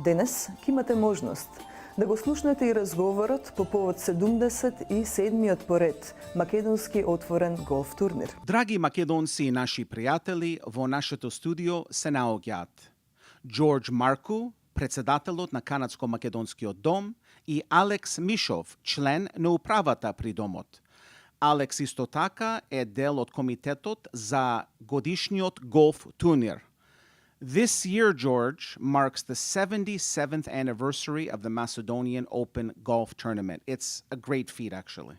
Денес ќе имате можност да го слушнете и разговорот по повод 77-миот поред македонски отворен голф турнир. Драги македонци и наши пријатели, во нашето студио се наоѓаат Джордж Марку, председателот на Канадско-македонскиот дом, и Алекс Мишов, член на управата при домот. Алекс исто така е дел од комитетот за годишниот голф турнир. This year, George, marks the 77th anniversary of the Macedonian Open Golf Tournament. It's a great feat, actually.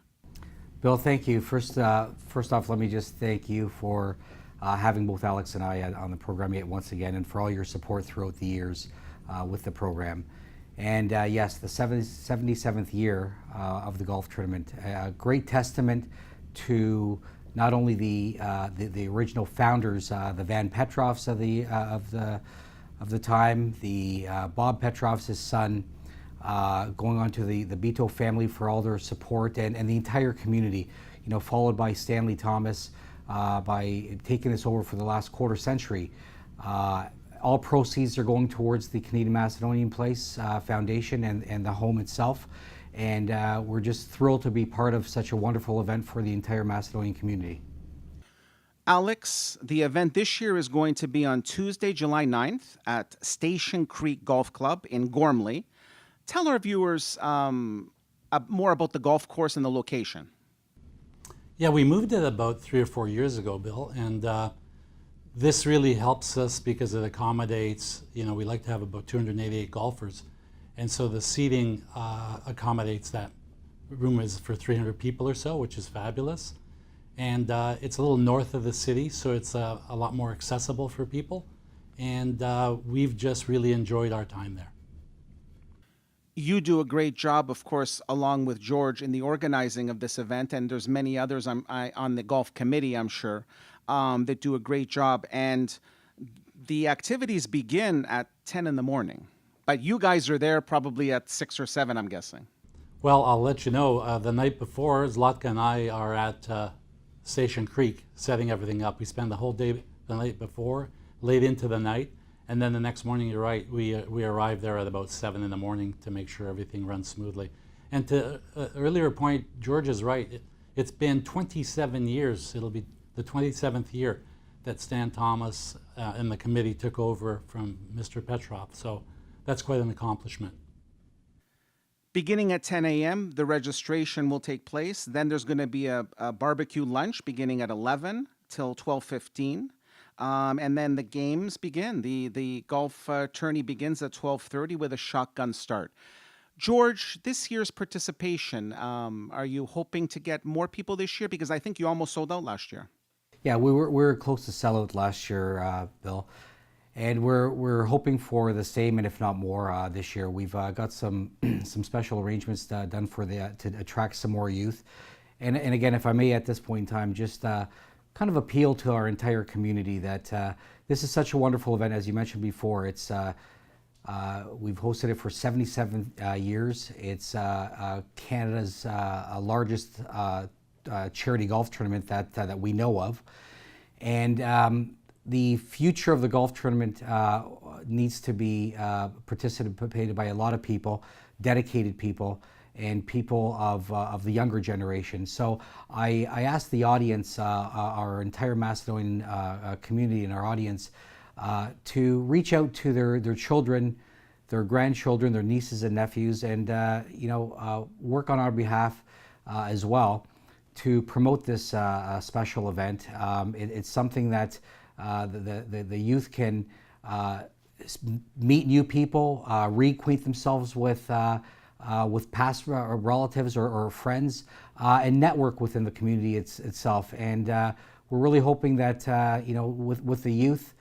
Bill, thank you. First off, let me just thank you for having both Alex and I on the program yet once again, and for all your support throughout the years with the program. And yes, the 77th year of the golf tournament, a great testament to not only the original founders, the Van Petrovs of the time, the Bob Petrovs, his son, going on to the Beto family for all their support, and the entire community, followed by Stanley Thomas, by taking this over for the last quarter century. All proceeds are going towards the Canadian Macedonian Place Foundation and the home itself. And we're just thrilled to be part of such a wonderful event for the entire Macedonian community. Alex, the event this year is going to be on Tuesday, July 9th at Station Creek Golf Club in Gormley. Tell our viewers more about the golf course and the location. Yeah, we moved it about 3 or 4 years ago, Bill, and this really helps us because it accommodates, we like to have about 288 golfers. And so the seating accommodates that. Room is for 300 people or so, which is fabulous. And it's a little north of the city, so it's a lot more accessible for people. And we've just really enjoyed our time there. You do a great job, of course, along with George in the organizing of this event, and there's many others on the golf committee, I'm sure, that do a great job. And the activities begin at 10 in the morning. But you guys are there probably at 6 or 7, I'm guessing. Well, I'll let you know, the night before, Zlatka and I are at Station Creek setting everything up. We spend the whole day the night before, late into the night, and then the next morning, you're right, we arrive there at about 7 in the morning to make sure everything runs smoothly. And to earlier point, George is right. It's been 27 years. It'll be the 27th year that Stan Thomas and the committee took over from Mr. Petrov. So that's quite an accomplishment. Beginning at 10 a.m., the registration will take place. Then there's going to be a barbecue lunch beginning at 11 till 12:15. And then the games begin. The golf tourney begins at 12:30 with a shotgun start. George, this year's participation, are you hoping to get more people this year? Because I think you almost sold out last year. Yeah, we were close to sell out last year, Bill. And we're hoping for the same, and if not more, this year. We've got some special arrangements done to attract some more youth. And again, if I may, at this point in time, just kind of appeal to our entire community that this is such a wonderful event. As you mentioned before, it's we've hosted it for 77 years. It's Canada's largest charity golf tournament that we know of, and the future of the golf tournament needs to be participated by a lot of people, dedicated people, and people of the younger generation. So I asked the audience, our entire Macedonian community and our audience, to reach out to their children, their grandchildren, their nieces and nephews, and work on our behalf as well to promote this special event. It's something that the youth can meet new people, reacquaint themselves with past relatives or friends, and network within the community itself. And we're really hoping that with the youth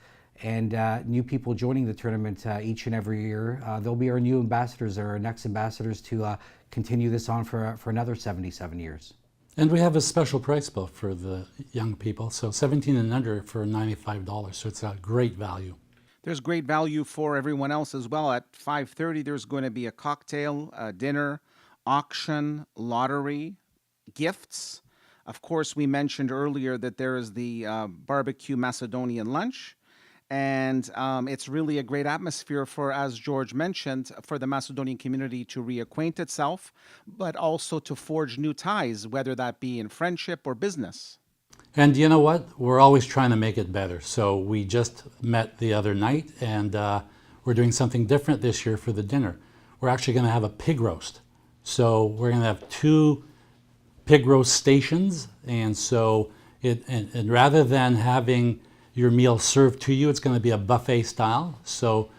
and new people joining the tournament each and every year, they'll be our new ambassadors, or our next ambassadors to continue this on for another 77 years. And we have a special price bill for the young people, so 17 and under for $95, so it's a great value. There's great value for everyone else as well. At 5:30, there's going to be a cocktail, a dinner, auction, lottery, gifts. Of course, we mentioned earlier that there is the barbecue Macedonian lunch. And it's really a great atmosphere for, as George mentioned, for the Macedonian community to reacquaint itself, but also to forge new ties, whether that be in friendship or business. And you know what? We're always trying to make it better. So we just met the other night, and we're doing something different this year for the dinner. We're actually going to have a pig roast. So we're going to have 2 pig roast stations, and so and rather than having your meal served to you, it's going to be a buffet style. So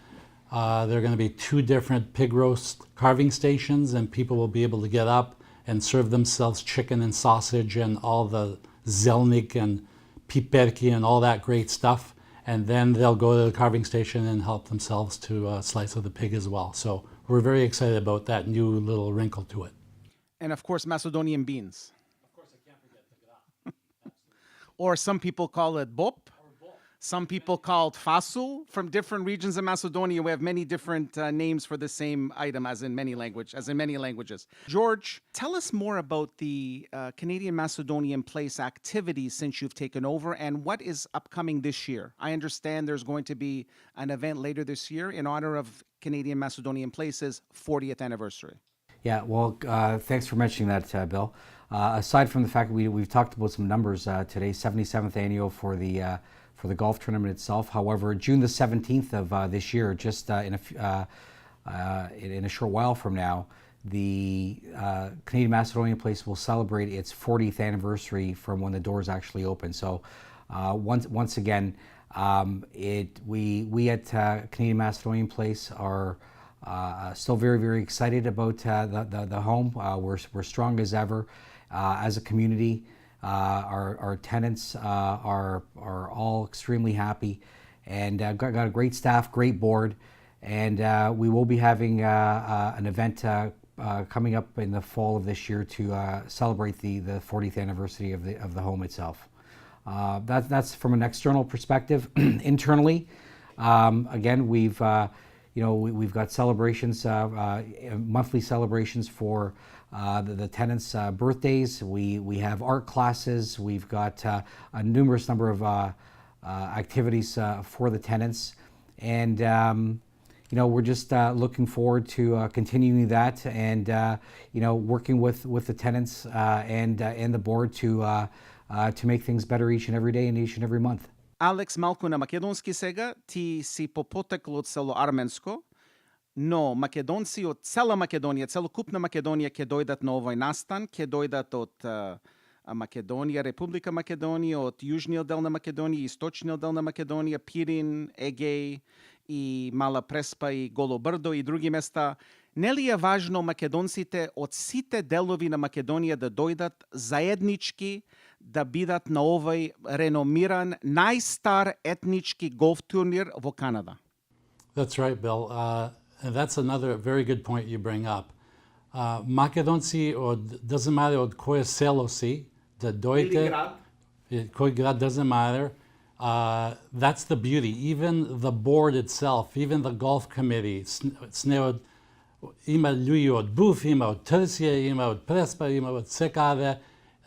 there are going to be 2 different pig roast carving stations, and people will be able to get up and serve themselves chicken and sausage and all the zelnik and piperki and all that great stuff. And then they'll go to the carving station and help themselves to a slice of the pig as well. So we're very excited about that new little wrinkle to it. And of course, Macedonian beans. Of course, I can't forget the gra. Or some people call it bop. Some people call it fasul. From different regions of Macedonia, we have many different names for the same item, as in many languages. George, tell us more about the Canadian Macedonian Place activities since you've taken over, and what is upcoming this year. I understand there's going to be an event later this year in honor of Canadian Macedonian Place's 40th anniversary. Yeah, well, thanks for mentioning that, Bill. Aside from the fact that we've talked about some numbers today, 77th annual for the golf tournament itself. However, June the 17th of this year, just in a short while from now, the Canadian Macedonian Place will celebrate its 40th anniversary from when the doors actually open. So once again, we at Canadian Macedonian Place are still very, very excited about the home. We're strong as ever as a community. Our tenants are all extremely happy, and got a great staff, great board, and we will be having an event coming up in the fall of this year to celebrate the 40th anniversary of the home itself. That's from an external perspective. Internally, again, we've got celebrations, monthly celebrations for the tenants' birthdays. We have art classes. We've got a numerous number of activities for the tenants, and we're just looking forward to continuing that, and working with the tenants and the board to make things better each and every day and each and every month. Alex, малку на македонски сега, ти си попотекло од село Арменско, но македонци од цела Македонија, целокупна Македонија ќе дојдат на овој настан, ќе дојдат од Македонија, Република Македонија, од јужниот дел на Македонија, источниот дел на Македонија, Пирин, Егеј и Мала Преспа и Голо Брдо и други места. Нели е важно македонците од сите делови на Македонија да дојдат заеднички, да бидат на овој реномиран најстар етнички голф турнир во Канада? That's right, Bill. And that's another very good point you bring up. Македонци, doesn't matter od koje selo si, da dojte, koji grad, doesn't matter. That's the beauty. Even the board itself, even the golf committee, ima ljudi od Buf, ima od Trsije, ima od Prespa, ima od Sekave,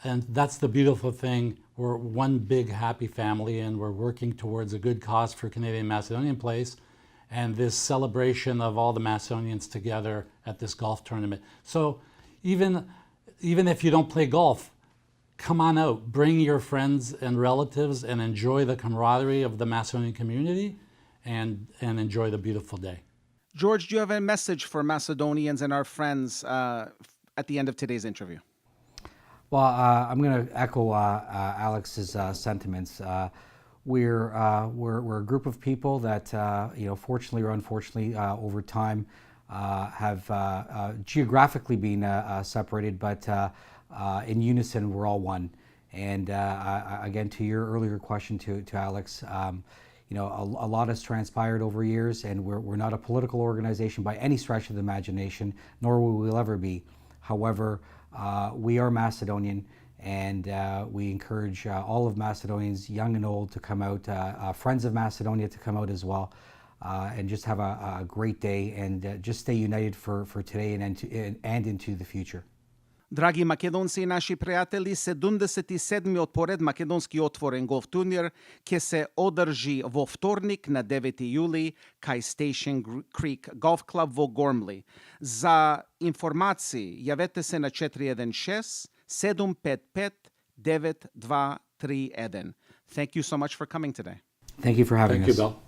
and that's the beautiful thing. We're one big happy family, and we're working towards a good cause for Canadian Macedonian Place, and this celebration of all the Macedonians together at this golf tournament. So even if you don't play golf, come on out, bring your friends and relatives, and enjoy the camaraderie of the Macedonian community, and enjoy the beautiful day. George, do you have a message for Macedonians and our friends at the end of today's interview? Well, I'm going to echo Alex's sentiments. We're a group of people that, fortunately or unfortunately, over time, have geographically been separated, but in unison, we're all one. And again, to your earlier question to Alex, a lot has transpired over years, and we're not a political organization by any stretch of the imagination, nor will we ever be. However, we are Macedonian, and we encourage all of Macedonians, young and old, to come out, friends of Macedonia to come out as well, and just have a great day, and just stay united for today and into the future. Драги македонци и наши пријатели, 77-миот поред македонски отворен голф турнир ќе се одржи во вторник на 9 јули кај Station Creek Golf Club во Гормли. За информации јавете се на 416-755-9231. Thank you so much for coming today. Thank you for having Thank you, us. Bill.